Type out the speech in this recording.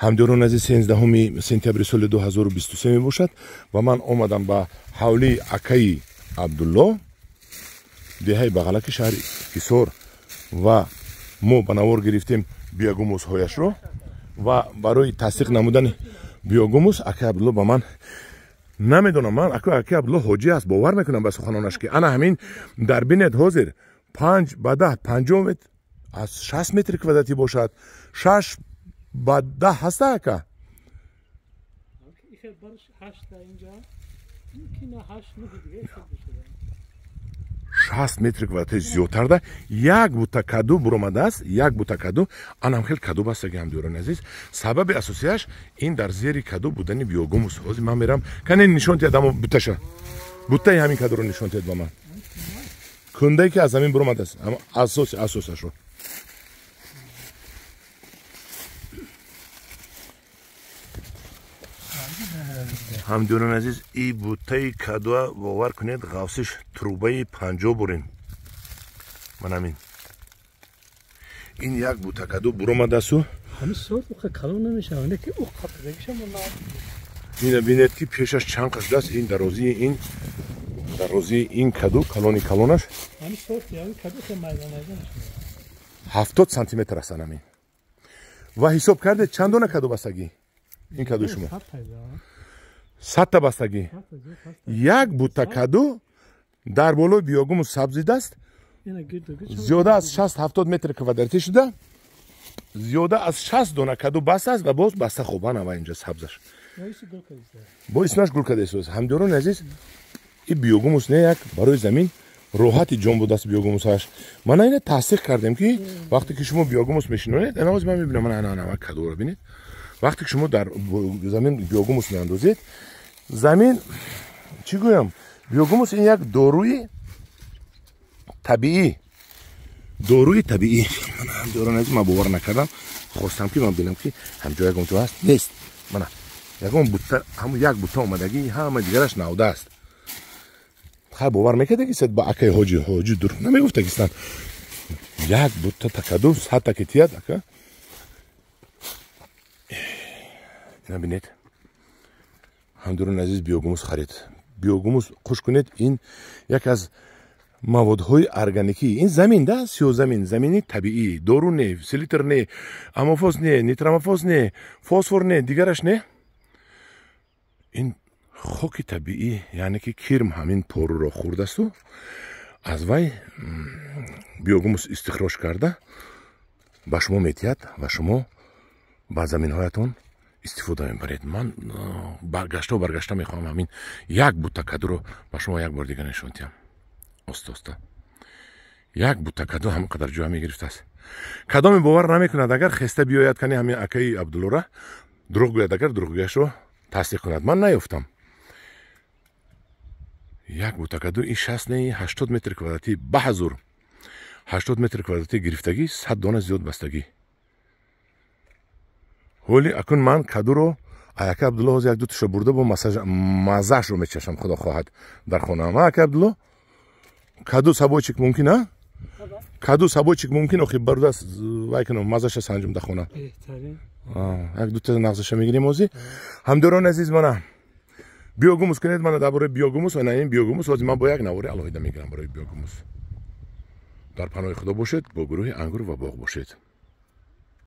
Ҳамдиёрон азиз, 13 сентябри соли 2023 мебошад ва ман омадам ба ҳавлии акаи Абдулло, деҳаи Бағалаки шаҳри Ҳисор, ва мо ба навор гирифтем биогумусҳояшро ва барои тасдиқ намудани биогумус акаи Абдулло ба ман, намедонам, ман акаи Абдулло ҳоҷӣ аст, бовар мекунам ба суханонаш, ки ана ҳамин дар бинед ҳозир 5 ба 10 50 метр аз 60 метри квадратӣ бошад, 6 ба 10 ҳаста ака? 60 метри квадратӣ зиёдтарда як бута каду буромадааст, як бута каду, анам хел каду бастаги. Ҳамдиёрони азиз, сабаби асосияш ин дар зери каду будани биогумус. Ҳозир ман мерам, кане нишон диҳад амо буташа, бутаи ҳамин кадуро нишон диҳад ба ман, кундае ки аз замин буромадааст, асоси асосашро. Ҳамдиёрони азиз, и бутаи кадуа бовар кунед, ғафсиш трубаи 50 бурин. Ман ҳамин ин як бута каду буромадасту. Ина бинед, ки пешаш чанд қа шудааст. Ин дарозии, ин дарозии ин каду, калони калонаш 70 сантиметр аст. Ҳамин ва ҳисоб кардед, чанд дона каду бастагӣ ин каду шумо? 100 та бастагӣ. Як бута каду дар болои биогумус сабзидааст, зиёда аз 60-70 метр квадратӣ шуда, зиёда аз 60 дона каду баста аст ва боз баста хобан ава инҷа сабзаш бо исмаш гул кардааст. Ҳамдиёрони азиз, и биогумус не як барои замин роҳати ҷон будааст биогумусаш. Мана ина тасдиқ кардем, ки вақте ки шумо биогумус мешинонед, ана ҳозир ман мебинам, мана ана кадуро бинед, вақте ки шумо дар замин биогумус меандозед, замин, чӣ гӯям, биогумус ин як доруи табиӣ, доруи табиӣ. Ҳамдиёрони азиз, ман бовар накардам, хостам ки ман бинам, ки ҳамҷо ягон ҷо ҳаст, нест. Мана ягон бута, ҳамун як бута омадагӣ, ҳама дигараш навда аст. Хай, бовар мекардагистед ба акаи ҳоҷи? Ҳоҷи дур намегуфтагистанд. Як бута такаду 100 та ки тият, ака. Ина бинед. Ҳамдиёрони азиз, биогумус харид, биогумус хуш кунед. Ин як аз маводҳои органикӣ, ин замин да сиёзамин, замини табиӣ, дору не, селитр не, амофос не, нитрамофос не, фосфор не, дигараш не, ин хоки табиӣ, яъне ки кирм ҳамин поруро хӯрдасту аз вай биогумус истихроҷ карда ба шумо метиҳад ва шумо ба заминҳоятон истифода мебаред. Ман баргаштаву баргашта мехоҳам ҳамин як бута кадуро ба шумо як бор дигар нишон диҳам. Оста оста як бута каду ҳамон қадар ҷоя мегирифтааст. Кадоме бовар намекунад, агар хеста биёяд, кани ҳамин акаи Абдуллора дурӯғ гӯяд, агар дурӯғгӯяшро тасдиқ кунад. Ман наёфтам як бута каду. Ин 60 не, 80 метр квадратӣ, ба ҳазур 80 метр квадратӣ гирифтагӣ, 100 дона зиёд бастагӣ. Ҳоли акун ман кадуро ака Абдулло ҳозир як дуташа бурда бо маззаашро мечашам, худо хоҳад, дар хонаам. Ака Абдулло, каду сабойчик мумкин, а каду сабойчик мумкин, охи баруда вай кунам, маззаша санҷум дар хона, як дута нағзаша мегирем ҳозир. Ҳамдиёрони азиз, мана биогумус кунед. Мана дар бораи биогумус, ана ин биогумус ҳозир ман бо як навори алоҳида мегирам барои биогумус. Дар паноҳи Худо бошед, бо гурӯҳи Ангур ва боғ бошед.